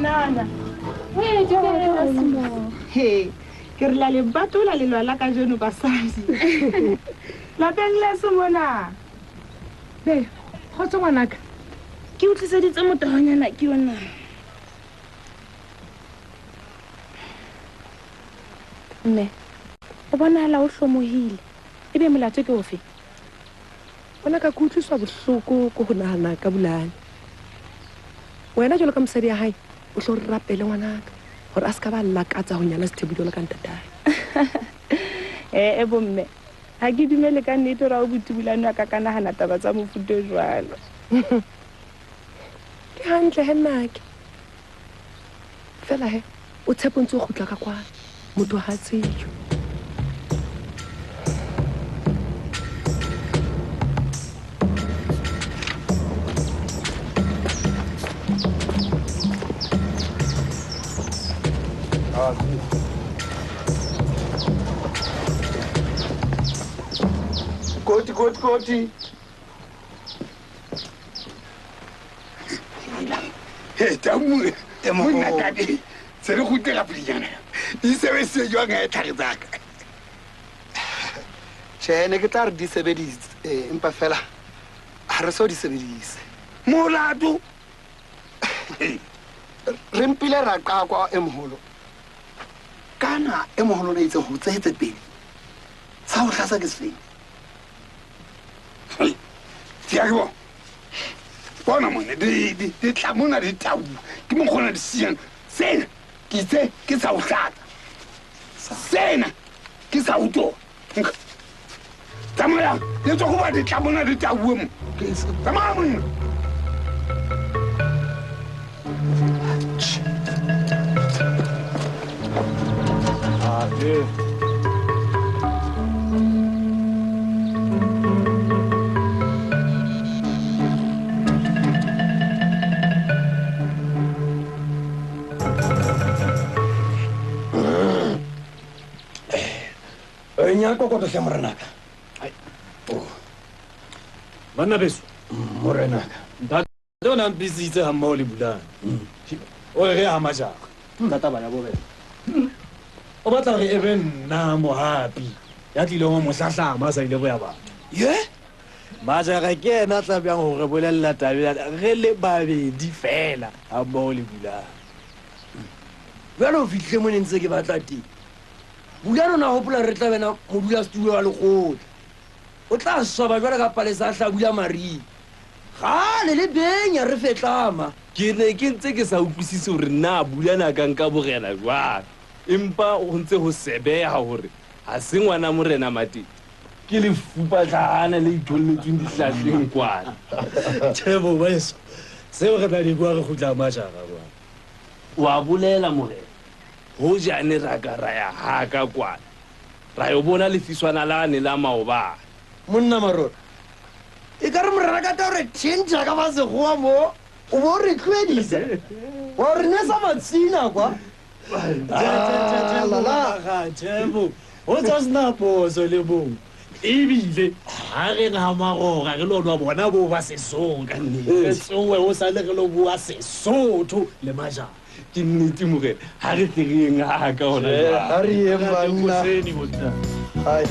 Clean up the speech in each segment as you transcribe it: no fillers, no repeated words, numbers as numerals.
Banana. Hey, hey, ke re la le batola lelwala ka jeno basadi. Lapeng leso mona. Be, kgotso ngwanaka. Ke utlwiseditse motohonyana ke yona. Mme, o bonahala o hlomohile. Ebe molato ke ofe? Ngwanaka ke utlwiswa bohloko ke ho nahana ka Bulane. Wena jwalo ka mosadi ya hae, o tlo re rapele ngwanaka hore a se ka ba lakatsa ho nyala Sethepu jwalo ka ntatae. Eh bomme, ha ke dumele ka nnete hore o botubulane wa ka ka nahana taba tsa mofuta o jwalo. Ke hantle he nnake. Fela he, o tshepo ntse o kgutla ka kwana. Motho ha tsejwe. Koti, koti, koti. Hey, tamu, monna kadi. Se re kgutlela pelenyana. Di sebedisitse jwang ha e tlhare tsa ka? Tjhe, ne ke tla re di sebeditse, empa fela ha re so di sebedise. Molato. Re mpile ra qakwa e moholo. Kana e moholo ne itse ho tsehetse pele. Sa ho hlasa ke sefeng. Tiago. Bona mone di tla mona di tau. Ke mo kgona di siyang. Sena ke itse ke sa ho hlatsa. Sena ke sa ho toa. Tsamaya, le tswa go ba di tla mona di tau mo. Tsamaya monna. Nya kokoto hle morenaka. Banna beso. Morenaka. Ntate o na mpisitse ha mmoho le Bulane. O re re ha majara. Ka taba ya borena. O batla hore e be nna mohapi ya tlileng ho mo hlahlama a sa ile boya batho. Ye? Majara ke yena a tla bjang hore bolella taba re le babedi fela ha mmoho le Bulane. Jwale o fihlile mo ne ntse ke batla teng. Bulane o na hopola re tla bena modulasetulo wa lekgotla. O tla swaba jwale ka palesa a hlabula mariha. Kgale le benya re fetlama. Ke ne ke ntse ke sa utlwisise hore na Bulane a ka nka borena jwang. Empa ho ntse ho sebeha hore ha se ngwana morena Matete. Ke lefupatlana le itholletsweng dihlahleng kwana. Tjhe bo beso. Seo re tla di bua re kgutla majara jwang. Wa bolela morena. Hojane ra ka ra ya haka kwana. Ra yo bona lefiswana lane la maobane. Monna Marora. E ka re morena ka tla re change ka ba sekgowa mo. O bo re tlwedisa. Wa re nwesa matsina kwa. Tjhe, ho tswa sena phoso le bong. Ebile ha re na marora re lo nwa bona bo ba Sesotho ka nnete. Re tsowe ho sale re lo bua Sesotho le majara. Ke nnete morena, ha re tle re yeng ha ka hona jwale. Ha re yeng banna. Hai.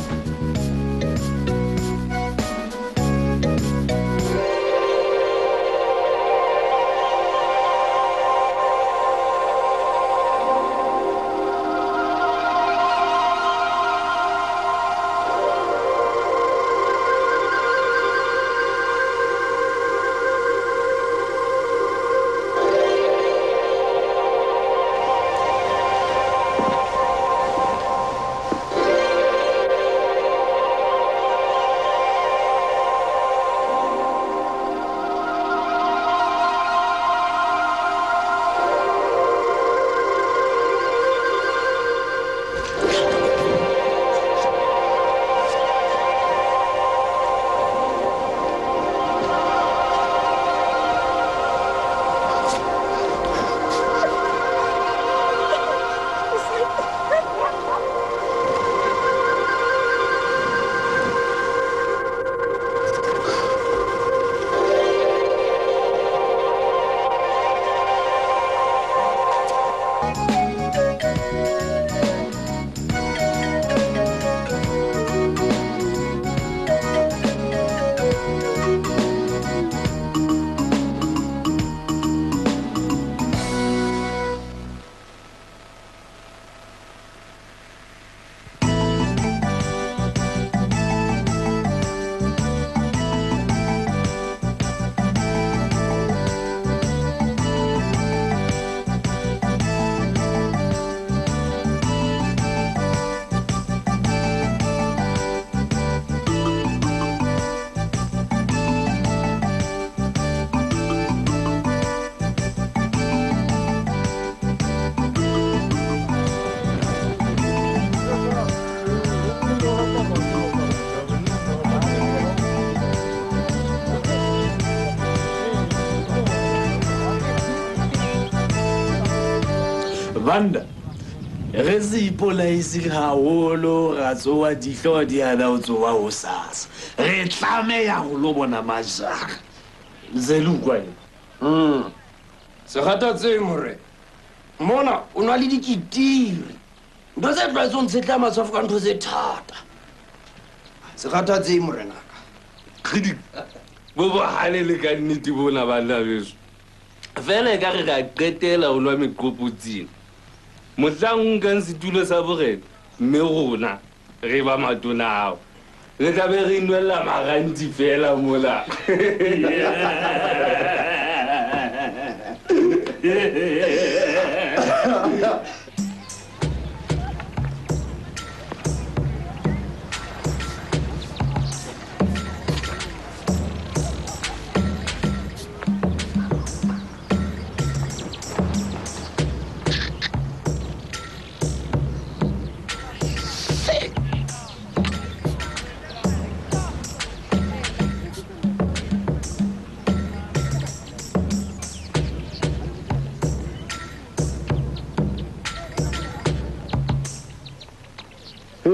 Banda re se ipolaise haholo ra tsoa dihlo di hana ho tsoa ho sasa. Re tlameha ho lo bona Majara. Zelukwa. Sekgathatse more. Mona o na le dikitiri. Ntho tse tlwaetsong tshetla matshwafo ka ntho tse thata. Sekgathatse morenaka. Kgidi. Bo bohale le ka nnete bona banna beso. Fela e ka re ra qetela ho nwa meqopotsing. Mohlang o nkang setulo sa borena mme rona re ba matona ao. Re tla be re nwella maranti fela mola.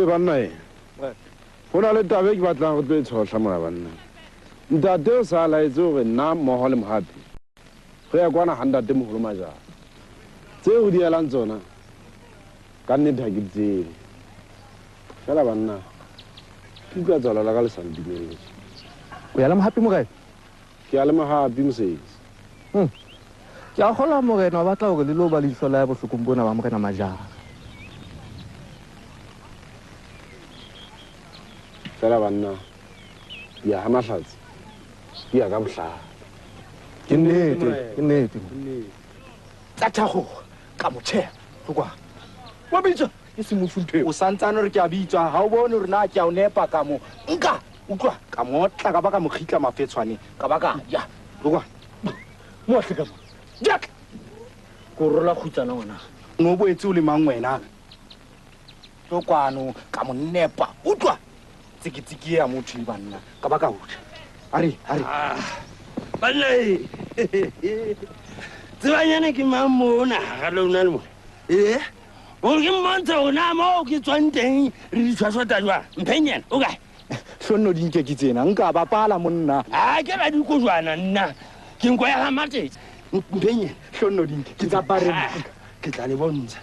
Banna e ho na le taba e ke batlang go tlo e tshohla mona banna. Ntate o sa laetse hore nna mmoho le Mohapi re ya kwana ha ntate moholo Majara. Tseo di elang tsona ka nnete ha ke di tsebe. Fela banna ke utlwa tswalo la ka le sa ntumelletse. O ya le Mohapi morena? Ke ya le Mohapi mosebetsi. Ke a kgolwa morena o batla hore le lo ba leihlo la bohlokong bona ba morena Majara. Fela banna di ya ha Mahlatse di ya ka bohlale. Ke nnete, ke nnete. Tsa thago ka motjhe kwa. Wa bitsa e se mofu ntho. O santsane re ke a bitswa ha o bone hore na ke a o nepa ka mo. Nka utlwa ka motla ka ba ka mokgitla mafetshwane ka ba ka ya. Kwa. Mo hle ka mo. Jack. Ko rola kgutsana ngwana. No boetse o le mang wena? Tlo kwano ka mo nepa. Utlwa. Tsikitsiki ya motho banna ka ba ka utlwa. Are are. Banna e. Tsebanyane ke mang mona ga lona le mo. Eh? O ke mmontsha hore na moo ke tswang teng re ditshwaswata jwang. Mphenyana o kae? Hlonno di nke ke tsena nka bapala monna. A ke ba dikojwana nna. Ke nko ya ga Matete. Mphenyana hlonno di nke ke tsa bare. Ke tla le bontsha.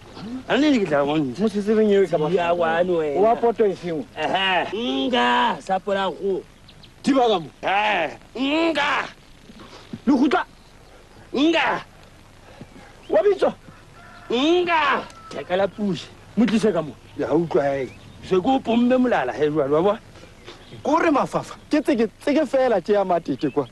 A nne ke tla le bontsha. Mo sesebeng eo ka ba. Ya kwano wena. Wa poto e sengwe. Nka sapola go. Thiba ka mo. Nka. Le kgutla. Nka. Wa bitswa. Nka. Theka la push. Mo tlise ka mo. Ya utlwa he. Se go pomme molala he jwalo wa bona. Ko re mafafa. Ke tseke fela tse ya Matete kwa.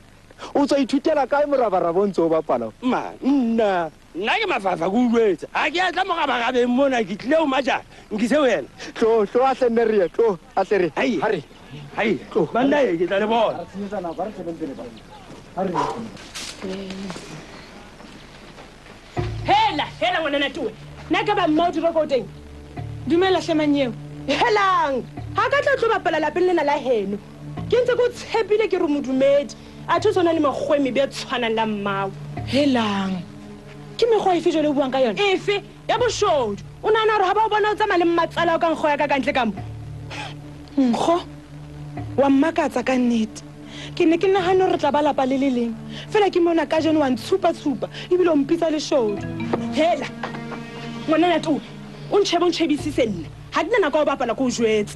O tswa ithutela kae morabaraba o ntse o bapala? Ma nna nna ke mafafa ke utlwetse. Ha ke a tla morabarabeng mona ke tlile ho Majara. Nkise wena. Tlo tlo a hle nne re ye tlo a hle re. Hai. Ha re. Hai. Banna e ke tla le bona. Re senyetsa nako, ha re tsweleng pele ba. Ha re. Hela, hela ngwanana tuwe. Nna ka ba mmao diroko teng. Dumela hle manyeo. Helang. Ha ka tla tlo bapala lapeng lena la heno. Ke ntse ke o tshepile ke re modumedi. A tho tsona le mekgwemi be tshwanang la mmao. Helang. Ke mekgwa efe jwale o buang ka yona? Efe ya boshodu. O nahana hore ha ba o bona o tsamaya le mmatsala o ka nkgo ya ka kantle ka mo. Nkgo wa mmakatsa ka nnete. Ke ne ke nahane hore re tla ba lapa le le leng. Fela ke mona kajeno wa ntshupa-tshupa ebile o mpitsa leshodu. Hela. Ngwanana tuwe, o ntjhebe o ntjhebisise nna. Ha ke na nako ya ho bapala ke o jwetse.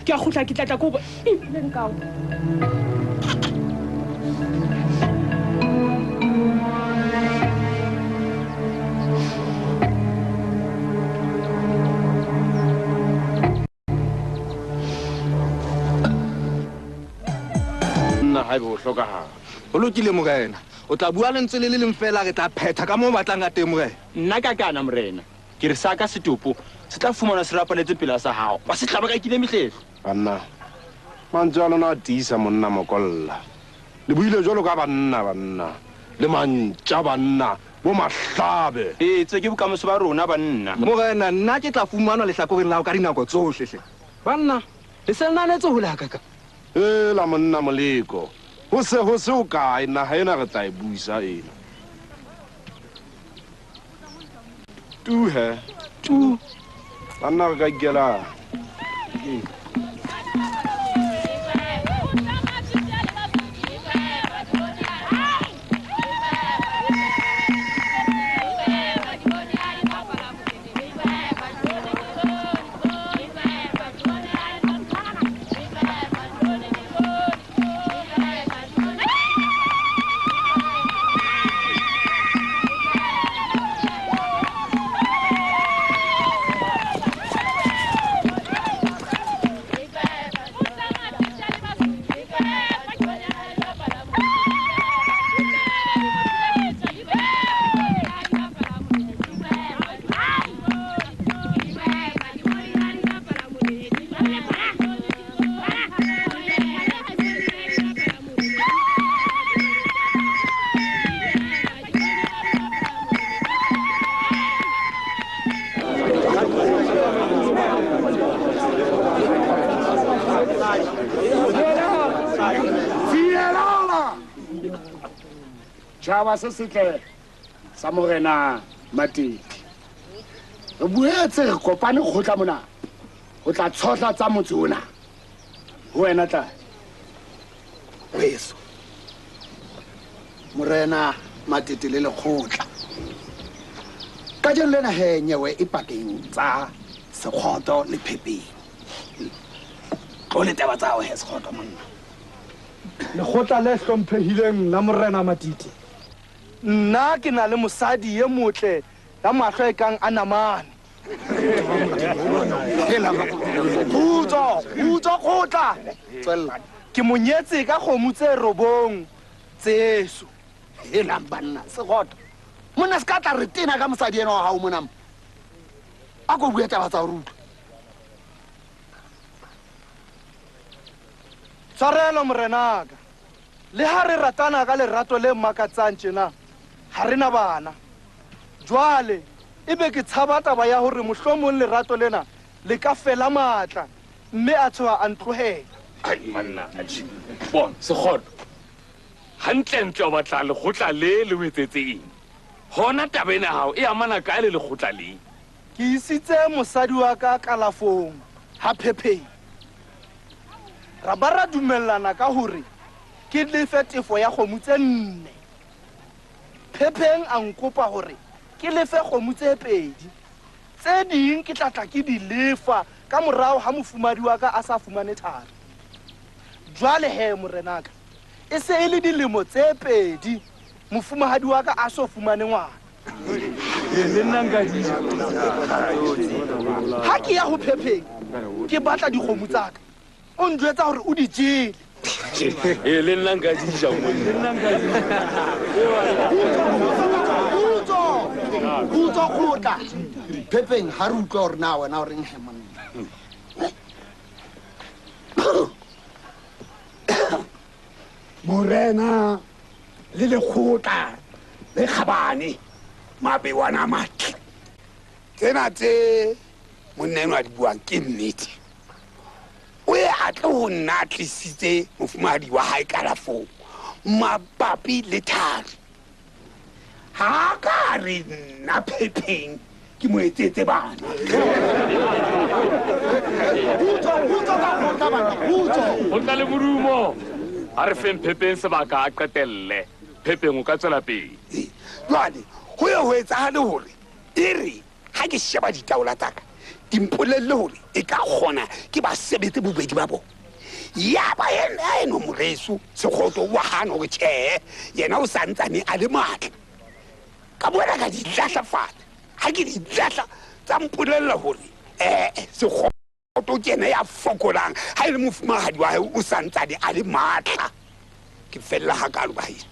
Ke a kgutla ke tla tla ke o ebile nka o. Nna ha ebe o hlokahala. Ho lokile morena. O tla bua lentswe le le leng fela re tla phetha ka moo batlang ka teng morena. Nna ka kana morena. Ke re sa ka setopo se tla fumana se rapaletse pela sa hao. Ba se tla ba ka kile mehlehlo. Banna. Mantswe a lona a tiisa monna mokolla. Le buile jwalo ka banna banna. Le mantja banna bo mahlabe. Ee, tse ke bokamoso ba rona banna. Morena nna ke tla fumanwa lehlakoreng la hao ka dinako tsohle hle. Banna, le se nanetse ho la ka ka. Hela monna Moleko. Ho se o kae naha ena re tla e buisa ena. Tu he. Tu. Banna re ka ikela. Tjhaba se setle sa morena Matete. Re boetse re kopane kgotla mona ho tla tshohla tsa motse ona. Ho wena tla. Weso. Morena Matete le lekgotla. Kajeno lena he nyewe e pakeng tsa Sekgoto le Phepeng. Tlo le taba tsa hao he Sekgoto monna. Lekgotla le hlomphehileng la morena Matete. Nna ke na le mosadi e motle ya mahlo e kang a namane. Kgutso, kgutso kgotla. Ke monyetse ka kgomo tse 9 tseso. Helang banna, Sekgoto. Monna se ka tla re tena ka mosadi ena wa hao mona. A ko bue taba tsa ho utlwa. Tshwarelo morenaka. Le ha re ratana ka lerato le makatsang tjena, ha re na bana. Jwale ebe ke tshaba taba ya hore mohlomong lerato lena le ka fela matla mme a tshoha a ntlohela. Ai manna, atjhe. Bona, Sekgoto. Hantlentle o batla lekgotla le le o etsetse eng? Hona taba ena hao e amana kae le lekgotla le? Ke isitse mosadi wa ka kalafong ha Phepeng. Ra ba ra dumellana ka hore ke lefe tefo ya kgomo tse 4. Phepeng a nkopa hore ke lefe kgomo tse 2. Tse ding ke tla tla ke di lefa ka morao ha mofumadi wa ka a sa fumane thari. Jwale he morenaka, e se e le dilemo tse 2 mofumahadi wa ka a so fumane ngwana. Le nna nka di ja. Ha ke ya ho Phepeng ke batla dikgomo tsa ka. O njwetsa hore o di jele. E le nna nka di ja monna. Le nna nka di ja. Kgutso, kgutso kgotla. Phepeng ha re utlwa hore na wena o reng he monna. Morena le lekgotla le kgabane mabewana a matle. Tsena tse monna enwa a di buang ke nnete. O ye a tle ho nna a tlisitse mofumahadi wa hae kalafong mabapi le thari. Ha ka re nna Phepeng ke mo etsetse bana. Kgutso, kgutso ka kgotla bana, kgutso. Ho tla le morumo. Ha re feng Phepeng sebaka a qetelle. Phepeng o ka tswela pele. Jwale ho ye ho etsahale hore e re ha ke sheba ditaola tsa ka di mpolelle hore e ka kgona ke ba sebetse bobedi ba bona. Ya ba yena eno moreso Sekgoto wa hana hore tjhe yena o santsane a le matla. Ka boela ka di lahla fatshe. Ha ke di lahla tsa mpolella hore Sekgoto ke yena ya fokolang ha e le mofumahadi wa hae o santsane a le matla. Ke fella hakalo baheso.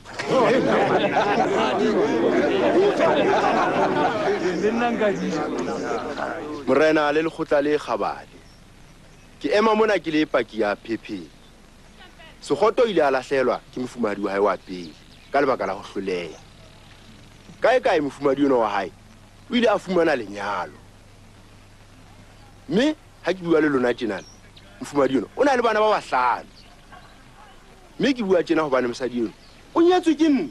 Le nna nka di ja. Morena le lekgotla le kgabane. Ke ema mona ke le paki ya Phepeng. Sekgoto ile a lahlelwa ke mofumahadi wa hae wa pele ka lebaka la ho hloleha. Kae kae mofumahadi ona wa hae o ile a fumana lenyalo. Mme ha ke bua le lona tjenana, mofumahadi ona o na le bana ba 5. Mme ke bua tjena hobane mosadi eno O nyetswe ke nna.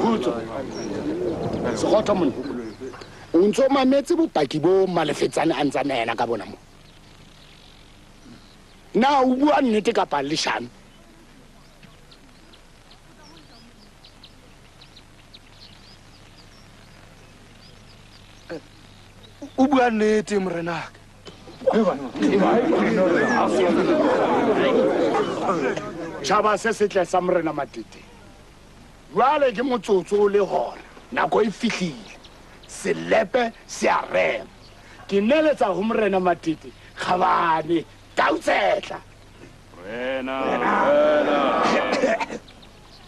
Khutso. Sekgotho monna. O ntso mametse bopaki bo Malefetsane a ntsa yena ka bona mo. Na o bua nnete kapa leshano? O bua nnete morenaka. Tjhaba se setle sa morena Matete. Jwale ke motsotso le hora. Nako e fihlile. Selepe se a rema. Ke neletsa ho morena Matete kgabane tautsetla. Morena.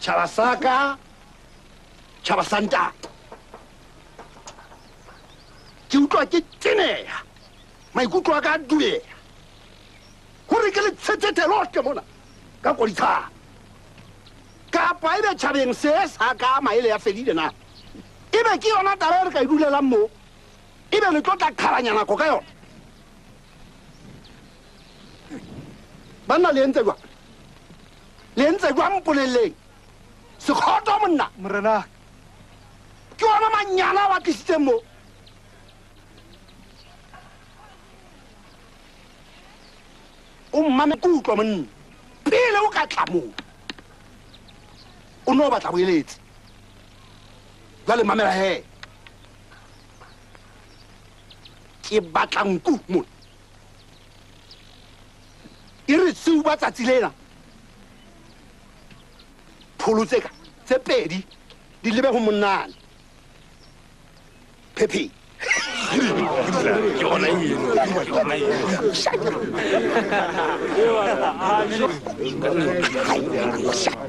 Tjhaba sa ka, tjhaba sa ntate. Ke utlwa ke teneha. Maikutlo a ka a dubeha. Hore ke le tshetshete lohle mona ka koditshana. Kapa ebe tjhabeng se sa ka maele ya fedile na. Ebe ke yona taba e re ka e dulelang mo. Ebe le tlo tla qhalanya nako ka yona. Banna le entse jwang? Le entse jwang mpolelleng? Sekgotho monna. Morena. Ke ona manyala a ba tlisitseng mo. O mmame kutlwa monna. Pele o ka tla moo. O no batla boeletsi. Jwale mamela he. Ke batla nku mona. E re tseu ba tsatsi lena. Pholo tse ka tse pedi di lebe ho monnane. Phephe.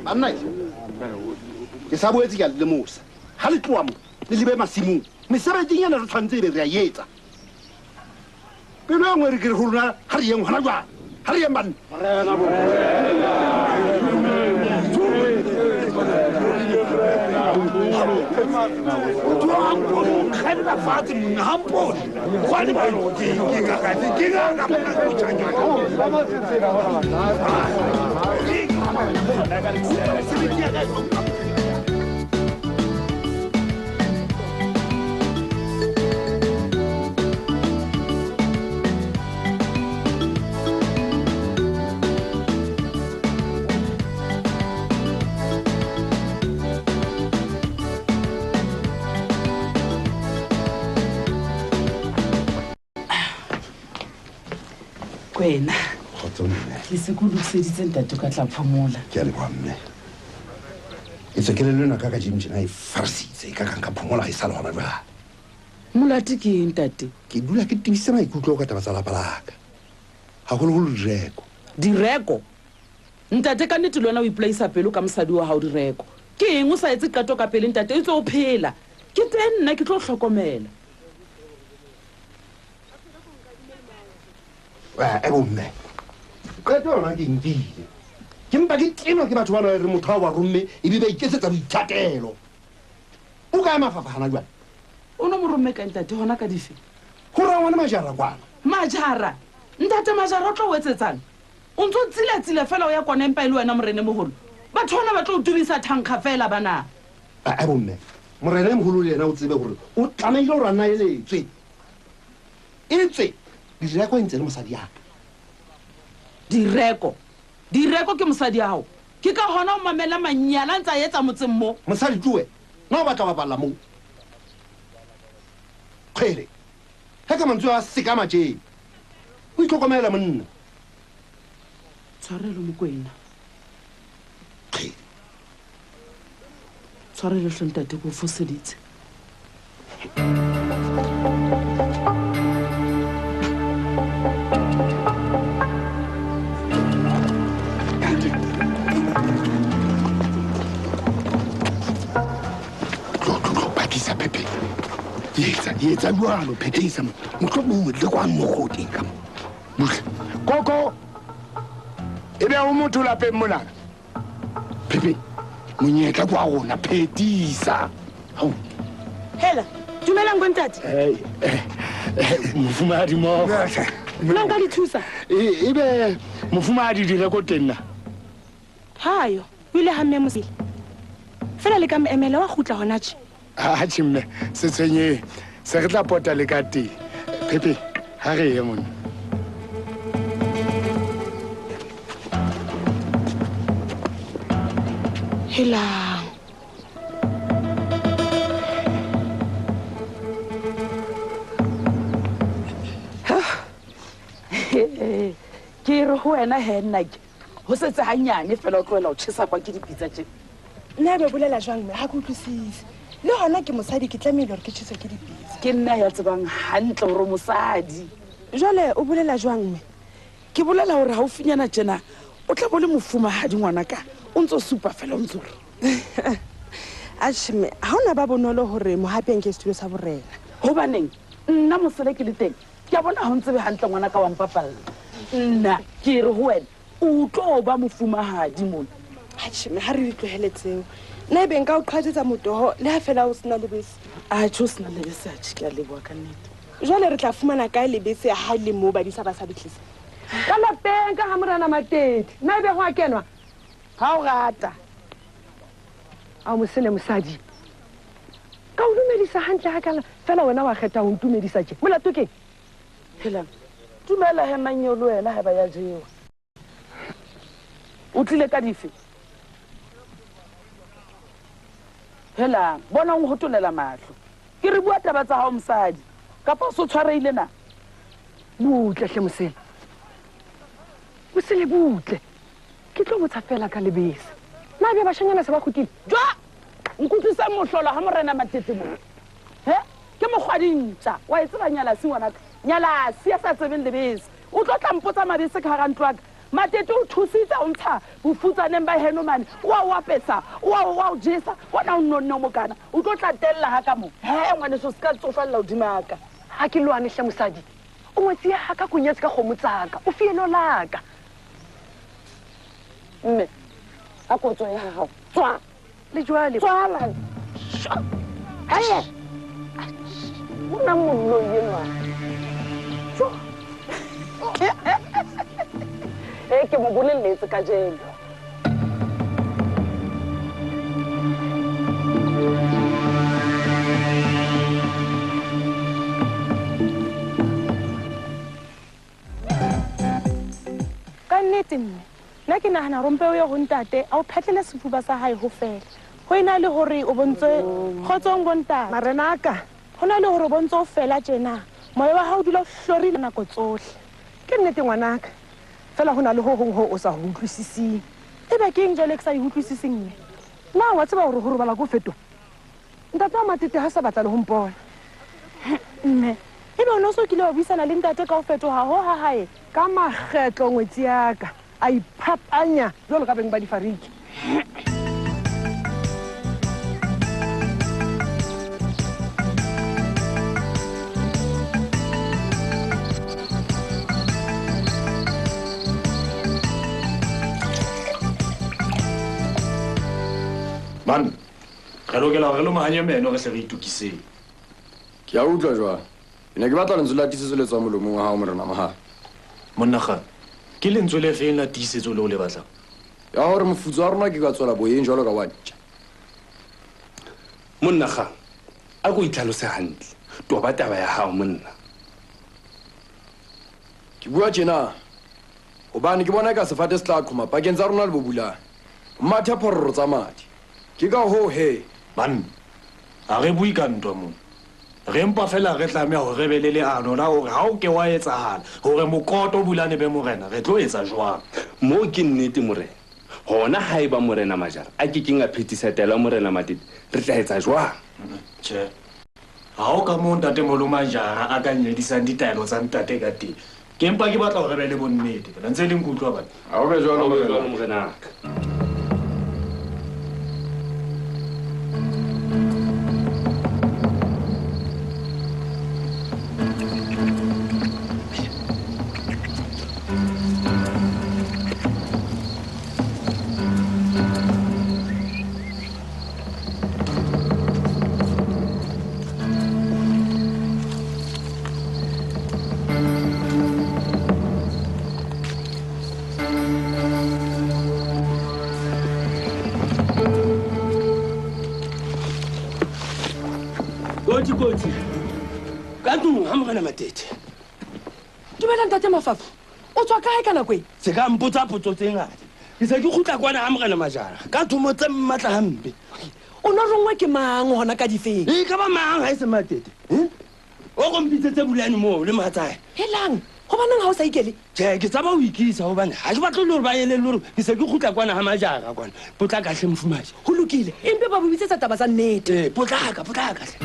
Banna ke sa boetse ke a le lemosa. Ha le tloha mo le lebe masimong. Mesebetsing ena re tshwanetse ebe re a etsa. Pelo e nngwe re ke re ho lona ha re yeng hona jwale. Ha re yeng banna. Kwena. Ke se ke o lokiseditse ntate o ka tla phomola. Ke a leboha mme. E tswe kelello ena ka kajeno tjena e farsitse e ka kang ka phomola ha e sa le hona jwale. Molato ke eng ntate? Ke dula ke tebisitse maikutlo ka taba tsa lapa la ka. Haholoholo direko. Direko? Ntate ka nnete le wena o ipolaisa pelo ka mosadi wa hao direko. Ke eng o sa etse qeto ka pele ntate e ntse o phela? Ke teng nna ke tlo hlokomela. E bomme. Qeto yona ke nkile. Ke mpa ke tenwa ke batho bana re motho wa romme e be ba iketsetsa boithatelo. O kae mafapha hana jwale? O no mo romme ka ntate hona ka dife? Ho ra ngwana Majara kwana. Majara? Ntate Majara o tlo o etsetsang? O ntso tsila-tsila fela o ya kwana empa e le wena morene moholo. Batho bona ba tlo o tubisa thankga fela bana. E bomme. Morene moholo le yena o tsebe hore o tlamehile hore a nna eletswe. E tswe direko e ntse le mosadi ya ka. Direko? Direko ke mosadi ya hao? Ke ka hona o mamela manyala a ntse a etsa motseng mo. Mosadi tloe, na o batla ho bapalla moo? Kgwele, he ka mantswe a seka matjeng. O itlhokomele monna. Tshwarelo Mokwena. Tshwarelo hle ntate ke o foseditse. Etsa jwalo phethisa mohlomong le kwang mokgoteng ka mo. Buhle. Koko. Ebe o motho lapeng mona. Phephe. Monyetla kwa rona phethisa. Hao. Hela, dumelang bontate. Mofumahadi mo. Nna nka le thusa? Ebe mofumahadi Direko teng na? Hayo, o ile ha mme Mosele. Fela le ka mo emela wa kgutla hona tje. Atjhe mme, se tshwenyehe. Se re tla pota le ka teng. Pepe, ha re ye mona. Helang. Ke re ho wena he nna ke ho setse hanyane fela o tlohela ho tjhesa kwa ke dipitsa tje. Nna be bolela jwang mme ha ke utlwisise. Le hona ke mosadi ke tlamehile hore ke tjheswe ke dipitsa. Ke nna ya tsebang hantle hore mosadi. Jwale o bolela jwang mme? Ke bolela hore haufinyana tjena o tla bo le mofumahadi ngwanaka. O ntso supa fela o ntso re. Atjhe mme, ha hona ba bonolo hore Mohapi a nke setulo sa borena. Hobaneng? Nna Mosele ke le teng. Ke a bona ha o ntsebe hantle ngwanaka wa mpapalla. Nna ke re ho wena o tlo ba mofumahadi mona. Atjhe mme, ha re di tlohele tseo. Nna ebe nka o qhatsetsa motoho le ha fela o sena lebese. Atjhe o sena lebese, atjhe ke a leboha ka nnete. Jwale re tla fumana kae lebese ha le moo badisa ba sa le tlisa? Ka lapeng ka ha morena Matete. Nna ebe ho a kenwa? Ha o rata. A Mosele mosadi. Ka o dumedisa hantle hakana fela wena wa kgetha ho ntumedisa tje. Molato keng? Phela. Dumela he manyeo le wena ha ba ya jewa. O tlile ka dife? Phela, bona o nhotolela mahlo. Ke re bua taba tsa hao mosadi. Kapa o so tshwareile na? Butle hle Mosele. Mosele butle. Ke tlo botsa fela ka lebese. Na be bashanyana se ba kgutlile? Jwa! Nkutlwisa mohlola ha morena Matete mo. He? Ke mokgwadintja. Wa e tseba nyalasi ngwanaka. Nyalasi ya sa tsebeng lebese. O tlo tla mpotsa mabese ka hara ntlo ya ka. Matete o thusitse o ntsha bofutsaneng ba heno mane. O a o apesa, o a o jesa, bona o nonne o mokana. O tlo tla tella ha ka mo. He ngwaneso se ka tsofalla hodima ka. Ha ke lwane hle mosadi. O ngwetsi ya ka konyetse ka kgomo tsaka. O fielo laka. Mme, a ko tswe ya hao. Tswa. Le jwale. Tswala. Haye. Mona mollo enwa. Tswa. Ke mo bolelletse kajeno. Ka nnete mme, nna ke nahana hore mpe o ye ho ntate a o phetlele sefuba sa hae ho fela. Ho ena le hore o bontse kgotsong bo ntate. Marena a ka. Ho na le hore o bontse o fela tjena. Moya wa hao o dula o hlorile nako tsohle. Ke nnete ngwanaka. Fela ho na le ho hong ho o sa ho utlwisising. Ebe ke eng jwale ke sa e utlwisising mme? Na wa tseba hore ho robala ko fetoha? Ntate wa Matete ha sa batla le ho mpona. Mme, ebe o no so kile wa buisana le ntate ka ho fetoha ho ha hae? Ka makgetlo ngwetsi ya ka. A iphapanya jwalo ka beng ba difariki. Man, re lokela hore re lomahanye meno re hle re itokiseng. Ke a utlwa jwale. Ke ne ke batla lentswe la tiisetso le tswang molomong wa hao morena Mohapi. Monna Kgang, ke lentswe le feng la tiisetso leo o le batlang? Ya hore mofutso wa rona ke ka tswela boyeng jwalo ka wa ntja. Monna Kgang, a ko itlhalose hantle. Toba taba ya hao monna. Ke bua tjena hobane ke bona ka sefate se tla qhoma pakeng tsa rona le Bobulane. Mathe phororo tsa madi. Ke ka hoo he. Banna, ha re bue ka ntwa mona. Re mpa fela re tlameha hore re be le leano la hore ha o ke wa etsahala hore mokoto Bulane be morena, re tlo etsa jwang? Moo ke nnete morena. Hona haeba morena Majara a ke keng a phethisa taelo ya morena Matete, re tla etsa jwang? Tjhe. Ha ho ka moo ntate Moholo Majara a ka nyedisang ditaelo tsa ntate ka teng. Ke mpa ke batla hore re be le bonnete fela. Ntse le nkutlwa bana. Ha o be jwalo morena. Morenaka. Kotsi ka tlung ga Morena Matete. Dumela ntate Mafafa, o tswa kae ka nako e? Se ka mpotsa potso tse ngata. Ke se ke kgutla kwana ga Morena Majara ka thomo tse mmatla hampe. O no rongwe ke mang hona ka difeng? E ka ba mang ha e se Matete? O go mpitsetse Bulane moo le mohatsae. Helang, hobaneng ha o sa ikele? Tjhe, ke tsaba ho ikisa hobane ha ke batle le hore ba elelle hore ke se ke kgutla kwana ha Majara kwana. Potlaka hle mofumahadi. Ho lokile, empe ba bo bitsetsa taba tsa nnete. Ee, potlaka, potlaka hle.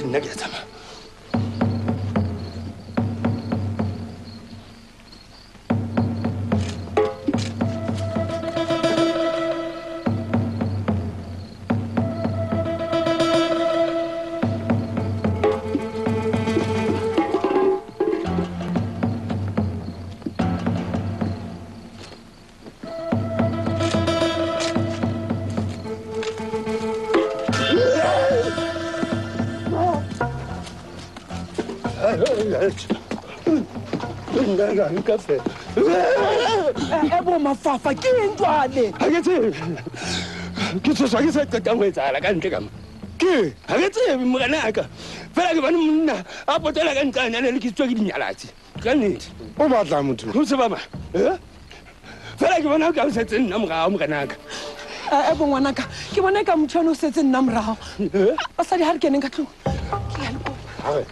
Nna ke a tsamaya. Ebo Mafafa ke eng jwale? Ha ke tsebe. Ke tshoswa ke se qetang ho etsahala ka ntle ka mo. Ke ha ke tsebe morena ka. Fela ke bone monna a potela ka ntle a ne ke tswa ke dinyalatsi. Ka nnete. O batla motho. Ho tseba ma. Fela ke bona ka o setse nna morao morena ka. Ebo ngwanaka, ke bona ka motho o setse nna morao. Basadi ha re keneng ka tlung. Ke a le kopa. Ha re.